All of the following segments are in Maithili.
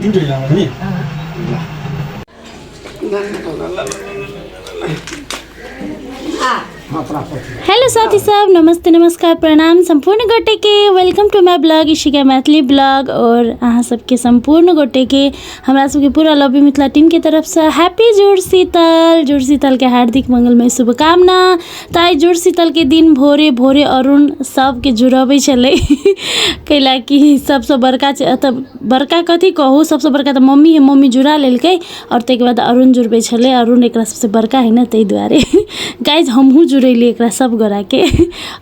नि हेलो साथी सब, नमस्ते, नमस्कार, प्रणाम संपूर्ण गोटे के। Welcome to my blog Ishika Maithili blog. और अहाँ सबके संपूर्ण गोटे के हमरा सबके पूरा लव you Mithila team के तरफसँ हैप्पी जुड़ शीतल। जुड़ शीतल के हार्दिक मंगलमय शुभकामना। तऽ आइ जुड़ शीतल के दिन भोरे भोरे अरुण सबके जुड़बै छलै, कैला कि सबसँ बड़का छै एतऽ। बड़का कथी कहू, सबसँ बड़का तऽ मम्मी है, मम्मी जुड़ा लेलकै आओर ताहिके बाद अरुण जुड़बै छलै। अरुण एकरा सबसँ बड़का है ने, ताहि दुआरे। गाइज, हमहूँ जुड़ेली एकरा सब गोराके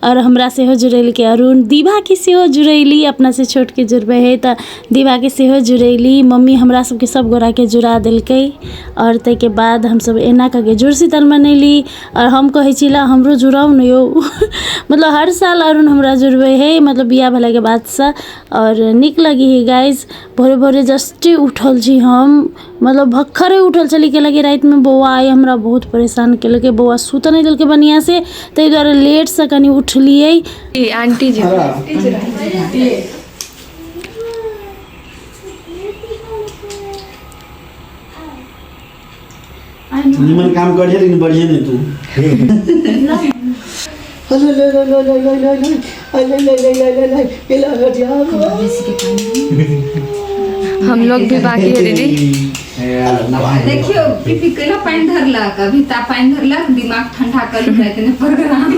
आओर हमरा सेहो जुड़ेलकै अरुण। दीवाके सेहो जुड़ैली, अपनासँ छोटके जुड़बै है तऽ दीवाके सेहो जुड़ैली। मम्मी हमरा सबके सब गोराके जुड़ा देलकै आओर ताहिके बाद हमसब एना कऽ के जुड़ शीतल मनैली। आओर हम कहै छी ला हमरो जुड़ाउ ने यौ। मतलब हर साल अरुण हमरा जुड़बै है, मतलब बियाह भेलाके बादसँ, आओर नीक लगी है। गाइज, भोरे भोरे जस्टे उठल छी हम, मतलब भक्खरे उठल छली, कैलाकि रातिमे बौआ आइ हमरा बहुत परेशान केलकै। बौआ सुतऽ नहि देलकै बढ़िआँसँ, ताहि दुआरे लेटसँ कनि उठलियै। आंटी जी, निमन काम करिए लेकिन बढ़िए नहीं तू। हम लोग भी बाकी है दीदी। देखियो पीपी कैला पानि धरलक, अभी ता पानि धरलक, दिमाग ठंडा कर जाइत ने प्रोग्राम।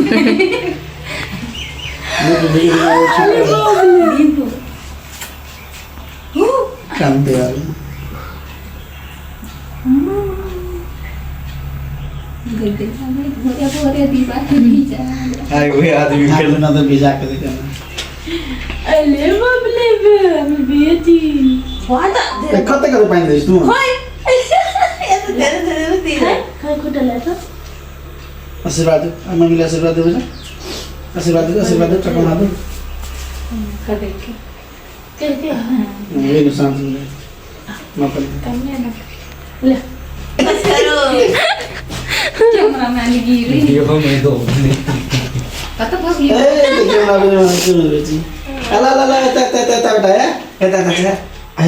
कानते यार। भोरे भोरे दीवा के भीजा। आई वही आदमी के ना तो भिजा के देखा। अरे बबले बेटी। कते कते पानि दै तू? आशीर्वाद दे मम्मीले, आशीर्वाद दे बेटा, आशीर्वाद दे, आशीर्वाद दे, टका मार दे। ये शांत म पनि। कैमरामैन गिरी कतऽ भऽ ए देखियो ना बेटा, सुन बेटी, अला ला ला, एता एता एता एता बेटा, ए एता एता एता, ए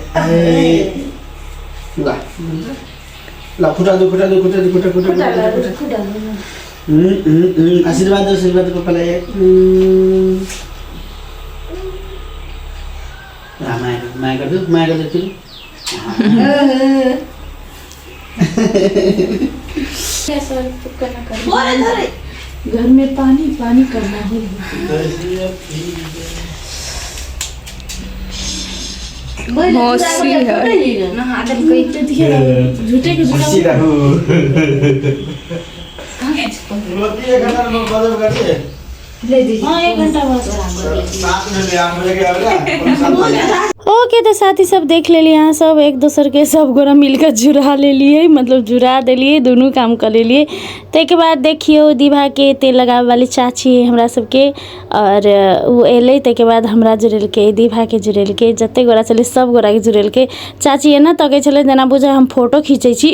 ए, ल ल, खुट्टा दे, खुट्टा दे, खुट्टा दे, खुट्टा खुट्टा खुट्टा खुट्टा। आशीर्वाद दे, आशीर्वाद दे पप्पालाई। ल माया गर्दे, माया गर्दे, माया गर्दे फेरि। घर में पानी पानी करना है। मौसी है। नहा देलकै। झूठे के झूठा। खुसी रहू। रोटी एक घंटा में गजब गर्छ। हाँ, एक घंटा बाद। 7 बजे, 8 बजे के आवेला, 6:45। ओके, तऽ साथी सब, देख लेलियै अहाँ सब, एक दोसरके सब गोरा मिलकऽ जुड़ा लेलियै, मतलब जुड़ा देलियै, दुनू काम कऽ लेलियै। ताहिके बाद देखियौ, दीभाके तेल लगाबऽ वाली चाची हमरा सबके आओर ओ एलै। ताहिके बाद हमरा जुड़ेलकै, दीभाके जुड़ेलकै, जतेक गोरा छलै सब गोराके जुड़ेलकै। चाची एना तकै छलै जेना बुझाइ हम फोटो खीचै छी।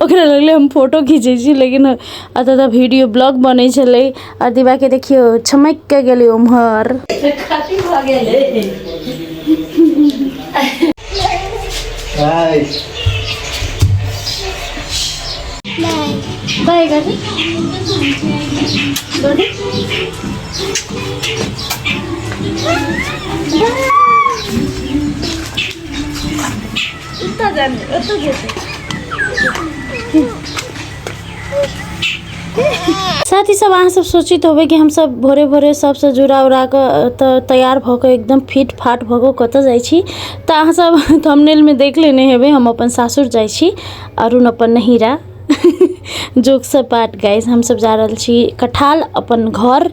ओकरा लगलै हम फोटो खीचै छी, लेकिन एतऽ तऽ वीडियो ब्लॉग बनै छलै। आओर दीभाके देखियौ, छमकि कऽ गेलै ओम्हर। हाय। बाय गर्दै गर्दै। उता जाने, ओतऽ जेतै। साथी सब, अहाँ सब सोचित होबै कि हमसब भोरे भोरे सबसँ जुड़ा उड़ा कऽ तऽ तैयार भऽ कऽ एकदम फिट फाट भऽ कऽ कतऽ जाइ छी। तऽ अहाँ सब थंबनेलमे देख लेने हेबै, हम अपन सासुर जाइ छी, अरुण अपन नहिरा। जोकसँ पार्ट गाइस, हमसब जा रहल छी कठाल अपन घर,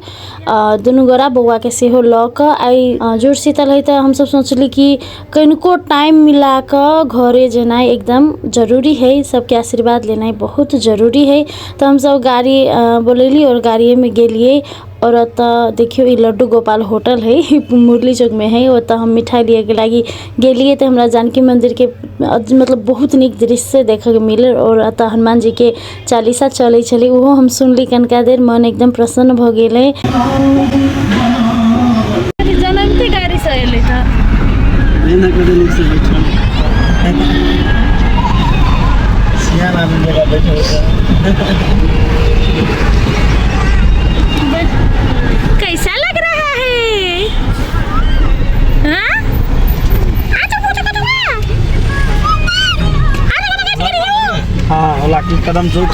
दुनू गोरा बौआके सेहो लऽ कऽ। आइ जुड़ शीतल है तऽ हमसब सोचली कि कनिको टाइम मिला कऽ घरे जेनाइ एकदम जरूरी है, सबके आशीर्वाद लेनाइ बहुत जरूरी है। तऽ हमसब गाड़ी बोलेली आओर गाड़िएमे गेलियै। आओर ओतऽ देखियौ, ई लड्डू गोपाल होटल है, मुरली चौकमे है। ओतऽ हम मिठाइ लियऽके लागि गेलियै तऽ हमरा जानकी मन्दिरके मतलब बहुत नीक दृश्य देखऽके मिलल। आओर एतऽ हनुमान जीके चालीसा चलै छलै, ओहो हम सुनली कनिका देर, मन एकदम प्रसन्न भऽ गेलै। जनमते गाड़ी। एना कऽ देली से बैठल सियान आदमी जगह बैठल छै। कैसा लग रहा है? हाँ? आजा पूछो कतो हाँ होला की कदम चुक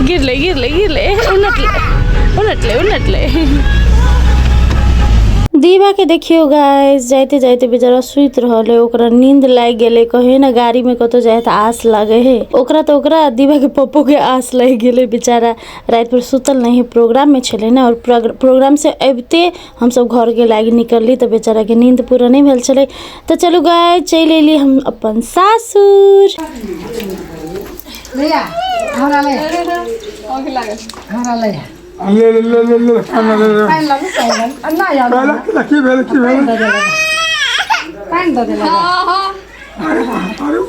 गिरले गिरले गिरले उलटले उलटले उलटले। दीवा के देखियो गाइस, जाइते जाइते बेचारा सुति रहल है, ओकरा नींद लागि गेलै। कहे ना गाड़ी में कतौ जाए तऽ आस लागे है ओकरा, तऽ ओकरा दीवा के पप्पो के आस लागि गेलै। बेचारा राति भर सुतल नहीं है, प्रोग्राम में छलै ना, और प्रोग्राम से अबिते हमसब घर के लागि निकलली तऽ बेचारा के नींद पूरा नहीं भेल छलै। तऽ चलू गाइस, चलि एली हम अपन सासुर। ले ले ले ले ले खाना ले ले पहला की की भेल की भेल। अरे अरे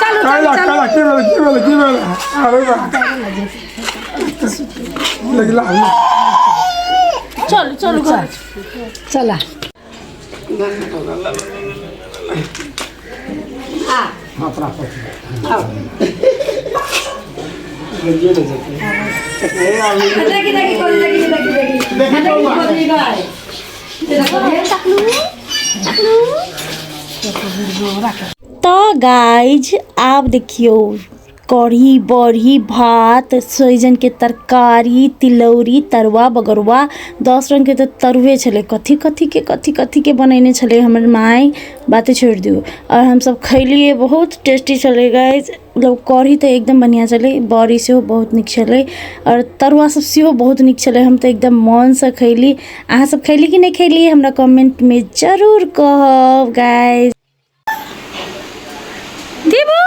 काला काला की भेल की भेल की भेल। अरे बा लगला। चलू चलू घर। चला। तऽ गाइज आब देखियौ कढ़ी बड़ी भात सैजन के तरकारी तिलौरी तरुआ बगरुआ 10 रंग के तऽ तरुए छलै। कथी कथी के कथी कथी के बनेने छलै हमर माय, बाते छोड़ि दियौ। और हमसब खैलियै, बहुत टेस्टी छलै गाइज। मतलब कढ़ी तऽ एकदम बढ़िआँ छलै, बड़ी सेहो बहुत नीक छलै और तरुआ सब सेहो बहुत नीक छलै। हम तऽ एकदम मोनसँ खैली। अहाँ सब खैली कि नहि खैली हमरा कमेंटमे जरूर कहब गाइज। दीबू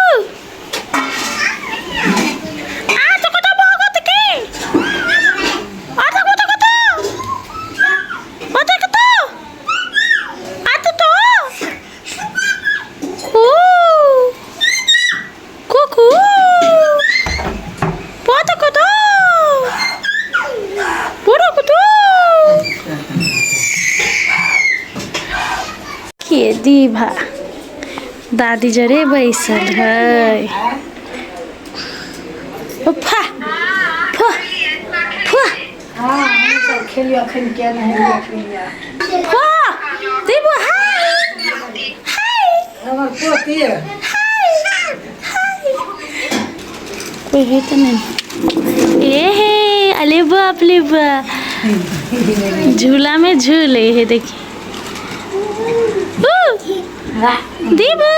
आ तो कत भगत के आ तो कत कत कत कत आ तो तो ओ कुकू पत कत पोरो कत के दीभा दादी जरे बैसल है। ओ फा फा फा फा दीबू हाय हाय हाय हाय। कोई है तो नहीं। ए हे अरे बाप रे बा, झूला में झूले है देखिए। दीबू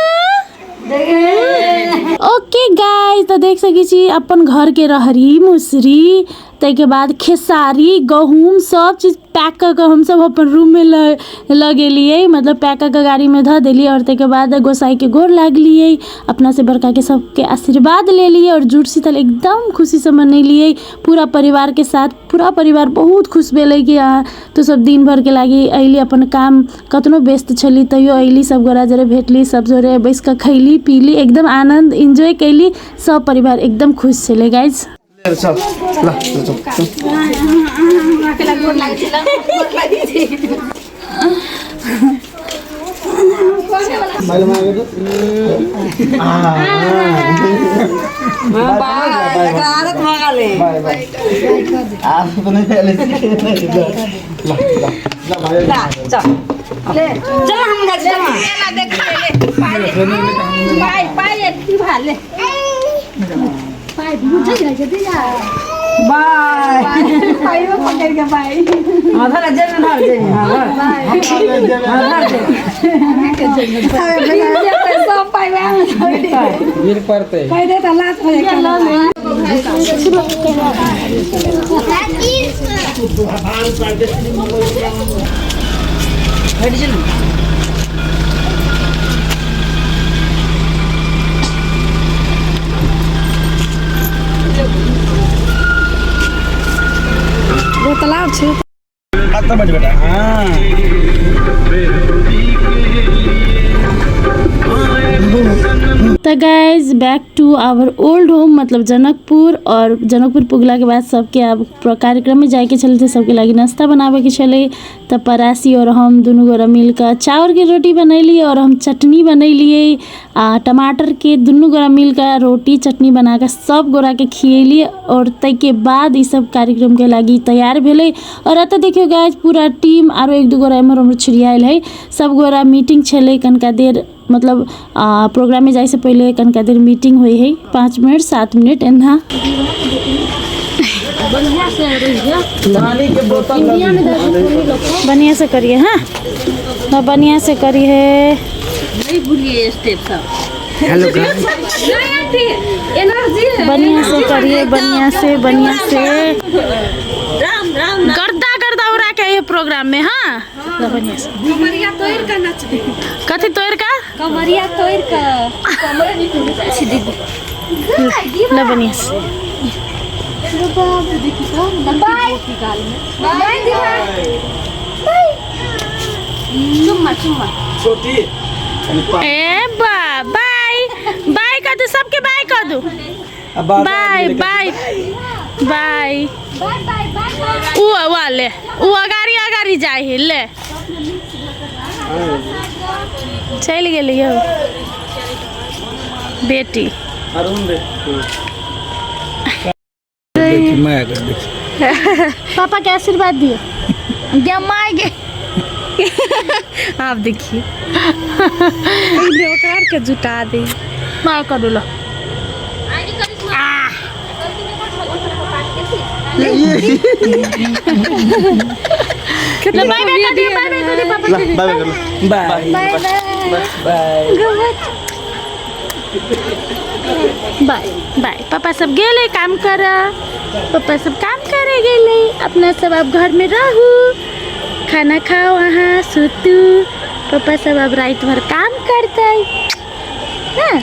ओके गाइस, तो देख सकै छी अपन घर के रहरी मुसरी, ताहिके बाद खेसारी गहूम सब चीज पैक कऽ कऽ हमसब अपन रूम में लऽ गेलियै, मतलब पैक कऽ कऽ गाड़ी में धऽ देलियै। और ताहिके बाद गोसाई के गोर लागलियै, अपना से बड़का के सबके आशीर्वाद लेलियै और जुड़ शीतल एकदम खुशी से मनेलियै पूरा परिवार के साथ। पूरा परिवार बहुत खुश भेलै कि अहाँ तो सब दिन भर के लागि अयली, अपन काम कतनो व्यस्त छली तैयो अयली, सब गोरा जरे भेटली, सब जोरे बैस कऽ खैली पीली, एकदम आनंद एंजॉय कैली, सब परिवार एकदम खुश छलै गाइज। चल ल चल चल। मैले मागेको आदत भऽ गेलै। बाय बाय। आदत पनि ल ल ल भयो। ले चल हम गाछ चल। बाय हाँ धर जेब में धर जेब में हाँ धर धर। गिर पड़तै। हाथ बच बेटा। हाँ तऽ guys back to our old home, मतलब जनकपुर। और जनकपुर पुगलाके बाद सबके आब कार्यक्रममे जाइके छलै, तऽ सबके लागि नाश्ता बनाबैके छलै। तऽ परासी और हम दुनू गोरा मिलकऽ चाउरके रोटी बनैली और हम चटनी बनैलियै आ टमाटरके। दुनू गोरा मिलकऽ रोटी चटनी बनाकऽ सब गोराके खियेलियै और ताहिके बाद ई सब कार्यक्रमके लागि तैयार भेलै। और एतऽ देखियौ गाइज, पूरा टीम आरो एक दू गोरा एम्हर ओम्हर छिड़ियाएल है। सब गोरा मीटिंग छलै कनिका देर, मतलब प्रोग्राममे जाइसँ पहिले कनिका देर मीटिंग होइ है, 5 मिनट 7 मिनट एना। बढ़िया से करिए, हाँ ना, बढ़िया से करिए। हेलो गाइस, बढ़िया से करिए, बढ़िया से, बढ़िया से। गर्दा गर्दा उड़ा के ये प्रोग्राम में। हाँ, लो बढ़िया से। कमरिया तोड़ के नचबे। कथी तोड़ का? कमरिया तोड़ के दीदी। लो बढ़िया से। बाय बाय दीवा, बाय, चुम्मा चुम्मा। छोटी। ए बा, बाय बाय कर दू सबके, बाय कर दू। Bye bye bye. Bye bye bye. ऊ वा ले, ऊ अगाड़ी अगाड़ी जाइ है, ले चलि गेलै यौ बेटी। अरुण रे, देखी मैं अगर देखी। पापा के आशीर्वाद दियो। गे माय गे, आप देखिए ओकरा के जुटा दे। माय कर लो। ले बाय बाय कर दियो, बाय बाय कर दियो पापा के। बाय बाय कर लो, बाय बाय बाय बाय। पापा सब गेले काम कर, पापा सब काम करे गेले। अपना सब अब घर में रहू, खाना खाओ, अहाँ सुतू। पापा सब अब रात भर काम करते। हाँ।